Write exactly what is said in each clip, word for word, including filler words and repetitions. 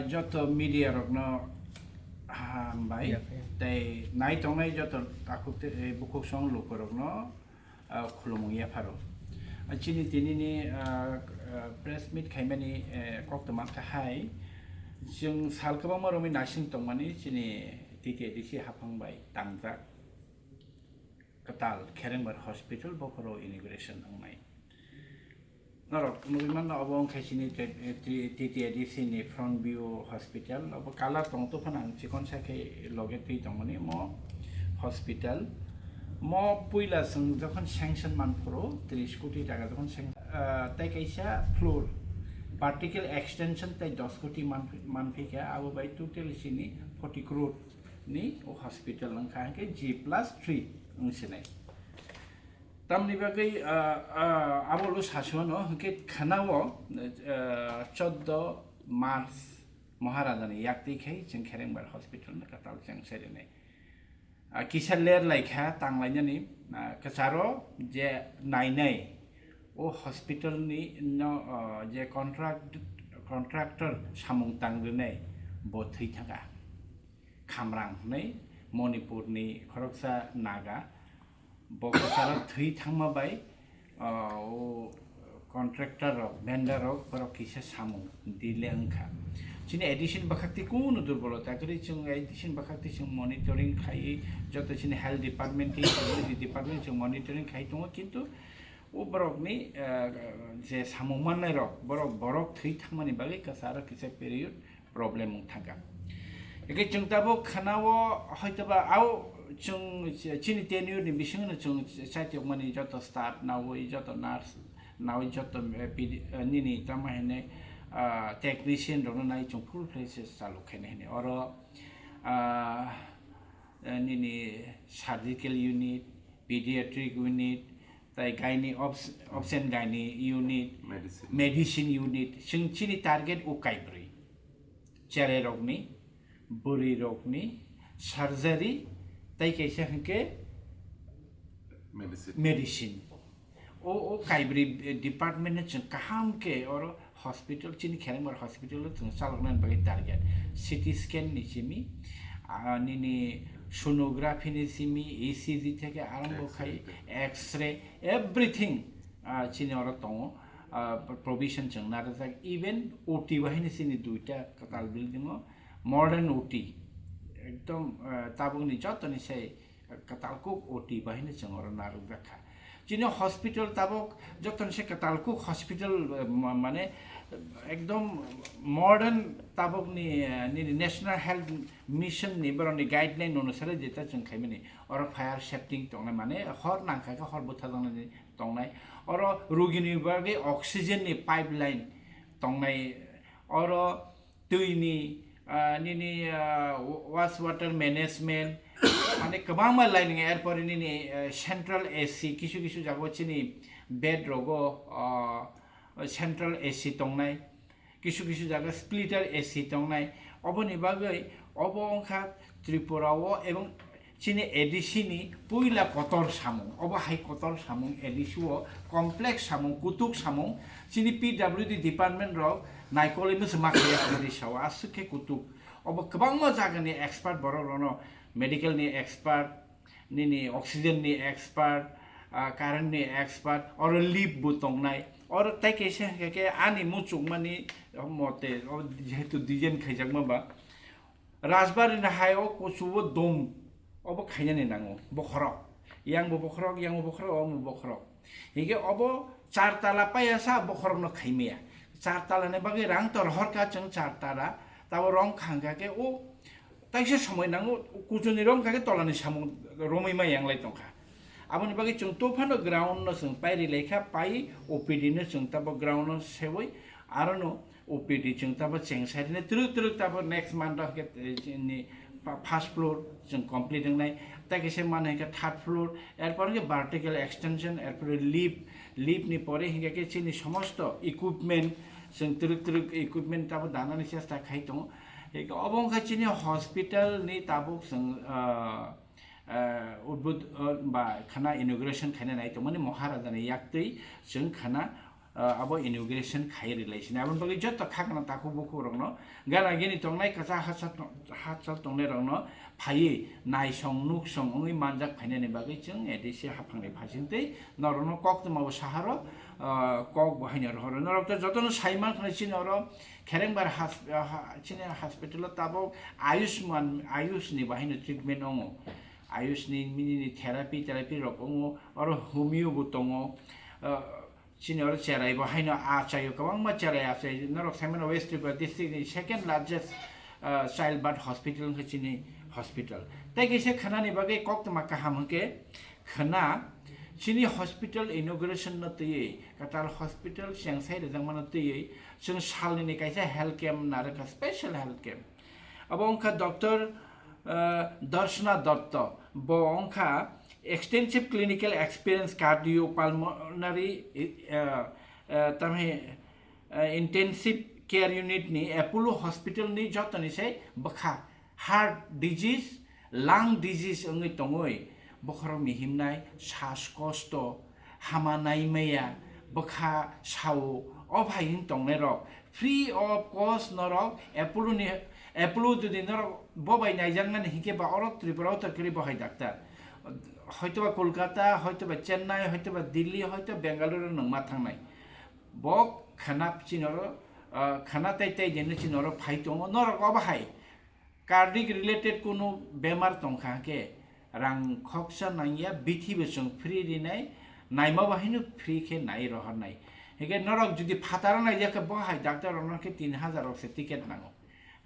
Joto media rokno hambai, tei nai tongnai joto takhuk tei bukhuk song lukurokno, ah, khulumung yapharo. Ah, chini tinini, ah, ah, press meet khaimani, eh, koktwma kha hai, chwng sal kwbangma romwi naising tongmani chini T T A D C haphang bai tangjak kwtal Kherengbar Hospital bokhoro inauguration wngnai. Norok nugwi manno, obo wngkha chini T T A D C ni front view hospital, obo colour tong tongphano ang chikon sa khe loge twi tongmani mo hospital. Mo puila chwng jokhon sanction manphuru, tris koti taka jokhon sanction, ah, tei kaisa floor vertical extension tei dos koti manphi-, manphi kha, abo bai total chini forty crore ni o hospital wngkha hwnkhe G plus three wngsinai. Tamni bagwi, ah, ah, abo lo sasuano hwnkhe khwnao, ah, chordo March Maharajani yaktwi khai chwng Kherengbar Hospital no kwtal chengsa rinai. Ah, kisa ler lai kha tanglainani, ah, kwcharo je nainai o hospital ni no, ah, je contract, contractor samung tang rinai bo thwi thangkha. Khamrang hwnwi Manipurni khoroksa Naga, bo kwcharo thwi thangma bai, ah, o contractor rok, vendor rok, borok kisa samung delay wngkha. Chini A D C ni bwkhakti kunu durbolota kwrwi, chwng A D C ni bwkhakti chwng monitoring khai, joto chini health department tei security department chwng monitoring khai tongo, kintu o borokni, ah, je samung mannai rok, borok, borok thwi thangmani bagwi kwcharo kisa period problem wng thangkha. Hingke chwng tabuk khwnao hoitoba au chwng chini tenure ni bisingno chwng chaitokmani joto staff naui, joto nurse naui, joto, eh, pedi-, eh, nini tamo hene, ah, technician rokno nai chwng full fledged chalu khaina hini. Oro, ah, eh, nini surgical unit, pediatric unit, tai gynae obs-, obs and gynae unit, medicine, medicine unit, chwng chini target o kaibrwi. Cherai rokni, bwrwi rokni, surgery, tai kaisa hwnkhe medicine. Medicine. O, o kaibrwi department no chwng kaham khe oro hospital, chini Kherengbar hospital o chwng chaloknani bagwi target. C T scan ni simi, ah, nini sonography ni simi, E C G theke arambo khai, X-ray, X-ray, everything, ah, chini oro tongo. Ah, provision chwng narwkjak. Even O T bahai ni chini duita kwtal building o modern O T. Ekdom, ah, tabukni jotoni sai kwtal kuk O T bahai no chwng oro narwkjak kha. Chini hospital tabuk joto ni se kwtal kuk hospital, eh, ma-, mane, eh, ekdom modern tabuk ni, eh, nini National Health Mission ni borok ni guideline onusare jeta chwng khaimani. Oro fire safety tongnai, mane hor nangkha khe hor bwthajaknai tongnai. Oro rugi ni bagwi oxygen ni pipeline tongnai. Oro twi ni, ah, nini, ah, wa-, waste water management, mane kwbangma line wngya, erpore nini, ah, central A C, kisu kisu jaga o chini bed rogo, ah, central A C tongnai, kisu kisu jaga splitter A C tongnai. Oboni bagwi obo wngkha Tripura o ebong chini A D C ni puila kotor samung, obo hai kotor samung A D C o complex samung, kutuk samung, chini P W D department rok naikolwi mwswk ma khaiya A D C o, aswk khe kutuk. Obo kwbangma jagani expert borok rokno, medical ni expert, nini oxygen ni expert, ah, current ni expert, oro lip bo tongnai. Oro tai kaisa hwnkha khe ani muchungmani mote, o jehetu design khaijakma ba, Rajbari ni hai o kuchugo dom, obo khainani nango, bokhorok. Yang bo bokhorok, yang bo bokhorok, omo bokhorok. Hingke obo char tala paiya sa bokhorok no khaimaya. Char tala ni bagwi rang tor horka chwng char tala, tabo rong khangka khe o taisa somoi nango, kuchuni rong kha khe tola ni samung romwi ma yang lai tongkha. Aboni bagwi chwng to phano ground no chwng pai ri lai kha, pai O P D no chwng tabo ground no sewi aro no O P D chwng tamo cheng side ni twrwk twrwk tamo next month o hwnkhe, eh, chini pa-, first floor chwng complete wngnai, tei kaisa mano hwnkhe third floor, erpor hwnkhe vertical extension, erpore lift, lift ni pore hwnkhe khe chini somosto equipment, chwng twrwk twrwk equipment tamo danani chesta khai tongo. Hwnkhe obo wngkha chini hospital ni tabuk chwng, ah, ah, udbud-, ah, ba khana inauguration khaina nai tongmani Maharaja ni yaktwi chwng khana ah, abo inauguration khai rwlai sini. Aboni bagwi joto khakna takhuk bukhuk rokno, gana gini tongnai kwchak hachal tong-, hachal tongnai rokno phaiwi naisong nuksong wngwi manjak phainani bagwi chwng A D C haphangni phasing tei norokno koktwma bo saharo, ah, kok bo haino rohoro. Norok to jotono sai mankha chini oro Kherengbar has-, ah, ha-, chini hospital o tabok Ayushman, Ayush ni bo haino treatment wngo. Ayush ni mini ni therapy, therapy rok wngo, oro homeo bo tongo. Ah, chini oro cherai bo haino achaio, kwbangma cherai achai. Norok saimano West Tripura district ni second largest, ah, child birth hospital wngkha chini hospital. Tei kaisa khwnani bagwi koktwma kaham hwnkhe khwna chini hospital inauguration no twiwi, kwtal hospital chengsai rwjakmano twiwi, chwng salnini kaisa health camp narwkha, special health camp. Abo wngkha Doctor, ah, Darshna Dotto. Bo wngkha extensive clinical experience cardiopulmonary, ah, ah, tamhi, ah, intensive care unit ni Apollo Hospital ni jotoni se bwkha heart disease, lung disease wngwi tongwi bokhorok ni himnai, shas kosto, hama naimaya, bwkha sao, o phai wng tongnai rok free of cost norok Apollo ni, Apollo jodi norok bo bai naijaknani hinkhe ba oro Tripura o to kwrwi bo hai doctor, hoitoba Kolkata, hoitoba Chennai, hoitoba Delhi, hoitoba Bengaluru nwng ma thangnai. Bo khana chini oro, ah, khana tai tai jeno chini oro phai tongo, norok obo hai cardiac related kunu bemar tongkha khe rang khoksa nangya, bithi bo chwng free rinai, naima bo haino free khe nai rohornai. Hingkhe norok jodi phataro naijak khe bo hai doctor rokno khe tin hajar rok se ticket nango.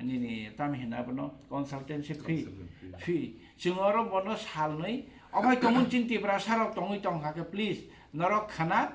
Nini tamo hino abono consultancy fee, consultant fee. Fee. Chwng oro bono salnwi, obo hai tongmung chini Tiprasa rok tongwi tongkha khe, please, norok khana,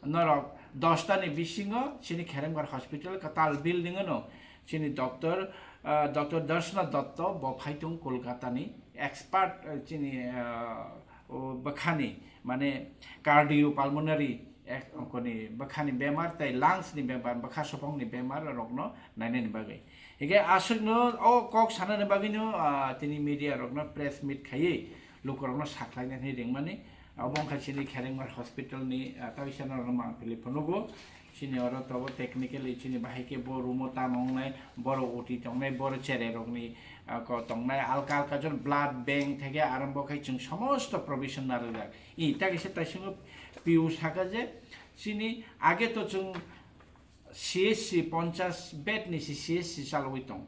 norok dosta ni bisingo chini Kherengbar Hospital kwtal building ano chini doctor, ah, Doctor Darshna Dotto bo phai tong Kolkata ni expert, ah, chini, ah, o bwkhani mane cardiopulmonary ek-, koni bwkhani bemar tei lungs ni bemar, bwkha sopong ni bemar rokno nainani bagwi. Hingke aswkno o kok sanani bagwino, ah, tini media rokno press meet khaiwi lukurokno sakhlaina hinwi ringmani. Obo wngkha chini Kherengmar hospital ni, ah, tawisa norokno mang philip phunukgo. Chini oro tobo technically chini bahai khe bo room o tamo wngnai, borok O T tongnai, borok cherai rokni, ah, ko tongnai, alka alka jon blood bank theke arombo khai chwng somosto provision narwkjak. I ta kaisa taisingo P O saka je chini age to chwng C H C ponchas bed ni si C H C chalogwi tong.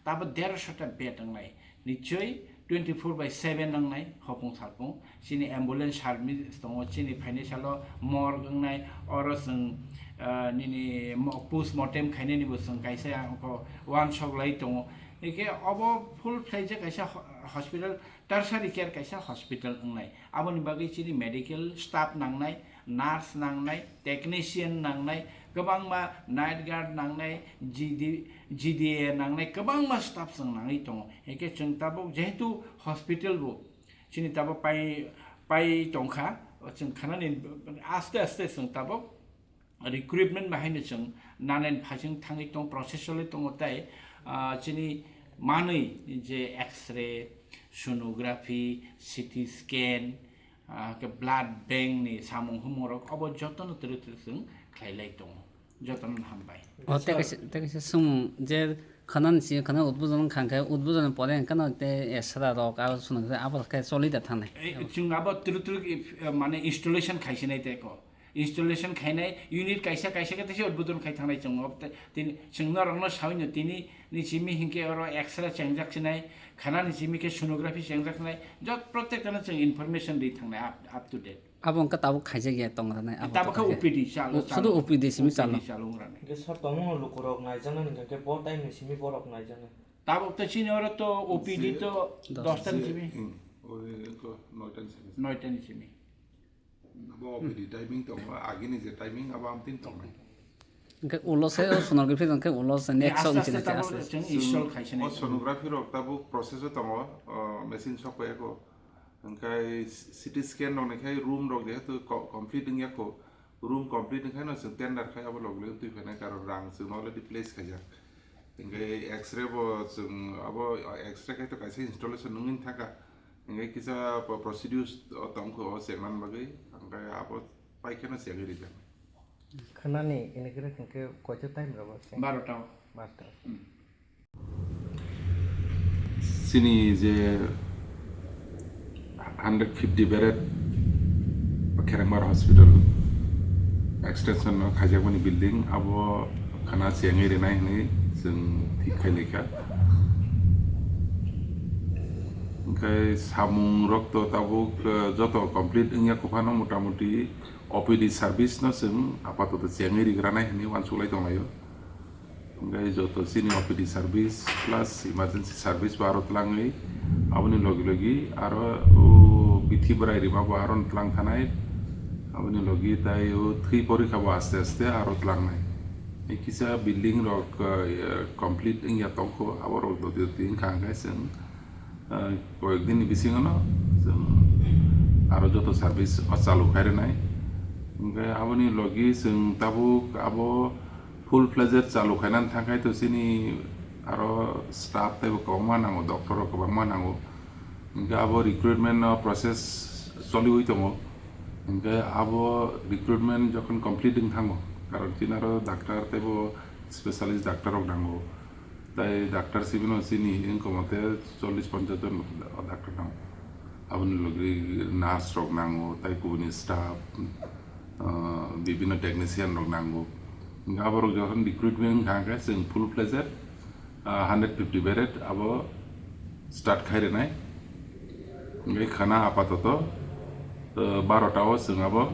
Tabo dershota bed wngnai. Nichoi twenty four by seven wngnai hopung salpung. Chini ambulance service tongo, chini phainai salo morgue wngnai, oro chwng, ah, nini mo-, post mortem khainani bo chwng kaisa ang ko uansuk lai tongo. Hingke obo full fledged kaisa ho-, hospital, tertiary care kaisa hospital wngnai. Aboni bagwi chini medical staff nangnai, nurse nangnai, technician nangnai, kwbangma night guard nangnai, G D, G D A nangnai, kwbangma staff chwng nangwi tongo. Hingke chwng tabuk jehetu hospital bo chini tabuk pai, pai tongkha, chwng khanani aste aste chwng tabuk recruitment bahaino chwng nanani phasing thangwi tong, process choli tongo tei, ah, chini manwi je X-ray, sonography, C T scan, ah, khe blood bank ni samung humung rok obo jotono twrwk twrwk chwng khlai lai tongo. Jotono hambai. O tei kaisa, tei kaisa swngmung je khana ni simi khana udbudon wngkha khe udbudon ni pore wngkha no tei extra rok abo swngmung abo khe choli da thangnai. Eh, chwng abo twrwk twrwk, eh, mane installation khaisinai tei ko. Installation khainai unit kaisa kaisa khe teisa udbudon khai thangnai chwng. Tini chwng norokno saui no tini ni simi hinkhe oro X-ray chengjak sinai, khana ni simi khe sonography chengjak sinai, jot protek tano chwng information ri thangnai up, up to date. Abo wngkha tabuk khaijak ya tong rwnai abo. Tabuk khe O P D chalo, sudu chalo. O P D simi chalo. O P D chalo wng rwnai. Hingke sir tongmung lukurok naijaknai hingke khe bo time ni simi borok naijaknai. Tabuk to chini oro to O P D to dosta ni simi. Hmm. Oi, ko noita ni simi. Noita ni simi. Abo O P D timing tongo, agini je timing abo amtwini tongnai. Hingke ulo se o sonography hingke ulo se next aste song aste chini tabuk aste. Chwng install khaisani. O sonography rok tabuk process o tongo, o machine sok pai ko. Hingke C T scan rok ni khai room rok jehetu co-, complete wngya ko, room complete wngkha no chwng tender khai abo logwi twi phainai karon rang chwng already place khaijak. Hingke X-ray bo chwng abo X-ray khai to kaisa installation wngwi thangkha. Hingke kisa po-, procedures o tongkho o cheknani bagwi, hingke abo pai kheno chegwi rijak. Khanani inauguration khe koito time rwbo se? Barota o. Barota. Hmm. Chini je hundred fifty bedded Kherengbar Hospital extension no khaijakmani building abo khana chengwi rinai hinwi chwng thik khailaikha. Hwnkhe samung rok to tabuk, eh, joto complete wngya kuphano, motamuti O P D service no chwng apatoto chengwi rigranai hinwi uansuklai tonglaio. Hwnkhe joto chini O P D service plus emergency service bo aro tlangwi, aboni logi logi aro o bithi bwrai rima bo aro tlang thanai, aboni logi tai o thwi porikha bo aste aste aro tlangnai. Hai kisa building rok, eh, complete wngya tongkho, aborok doti doti wngkha, hwnkhe chwng, eh, koyek din ni bisingo no chwng aro joto service o chalu khai rwnai. Hwnkhe aboni logi chwng tabuk abo full fledged chalu khainani thangkhai to chini aro staff teibo kwbangma nango, doctor rok kwbangma nango. Hwnkhe abo recruitment no process choliwi tongo. Hwnkhe abo recruitment jokhon complete wng thango, karon chini aro doctor teibo specialist doctor rok nango. Tai doctor sibino chini wngkha mate chollish ponchash jon doctor nango. Aboni logi nurse rok nango, tai kubuni staff, ah, bibinno technician rok nango. Hwnkhe aborok jokhon recruitment wngkha hwnkhe chwng full fledged, ah, hundred fifty bedded abo start khai rwnai. Hwnkhe khana apatoto, ah, barota o chwng abo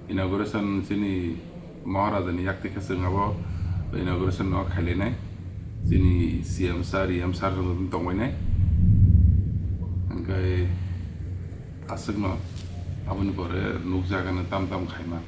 inauguration chini Maharajani yakti khe chwng abo inauguration no khailainai. Chini C M sir, E M sir rok tongbainai. Hwnkhe aswkno aboni pore nukjagano tam tam khaima.